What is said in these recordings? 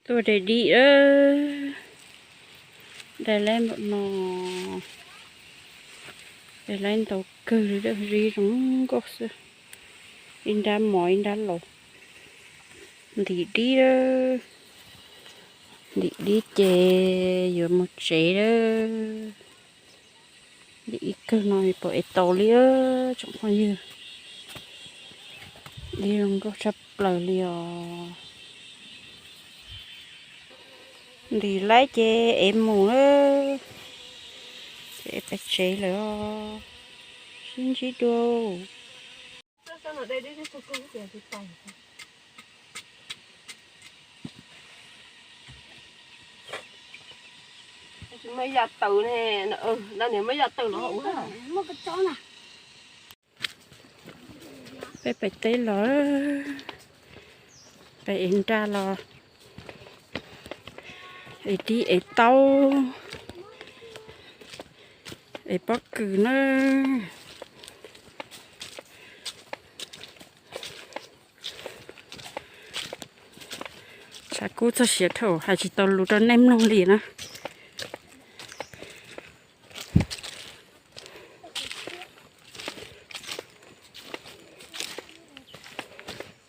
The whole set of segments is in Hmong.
Tuaj de dib, de laib npaum no, de laib ntau kawg li, dawb zib zoo nkauj xwb. Ib nrab mos ib nrab laus. Ntim dib, ntim dib ces yuav mus tsev lawm. Ntim ib kawg no pom es tau li tsoom phooj ywg. Dib zoo nkauj tshaj plaws li os. Ntim laib ces es mus lawm, ces es pais tsev lawm os. Sib ntsib dua. Peb pais teb los, pais ev nra los, ev dib ev taub, ev pob kws na. Tshav kub txog siav dhau hais tsis tau lus rau nej mloog li na.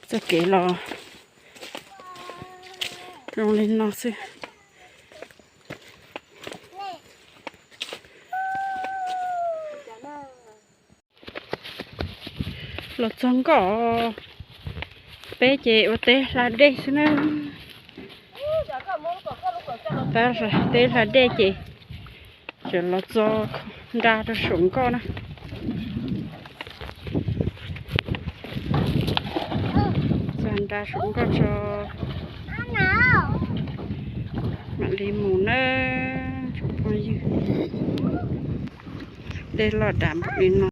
Txoj kev los zoo li no xwb. Los txog nkoj, peb ces ua teb hla dej xwb na. Tab teb hla dej ces tseem los txo nra rau saum nkoj na. Txo nra saum nkoj tso, mam li mus na tsoom phooj ywg. Dej loj dav npaum li no.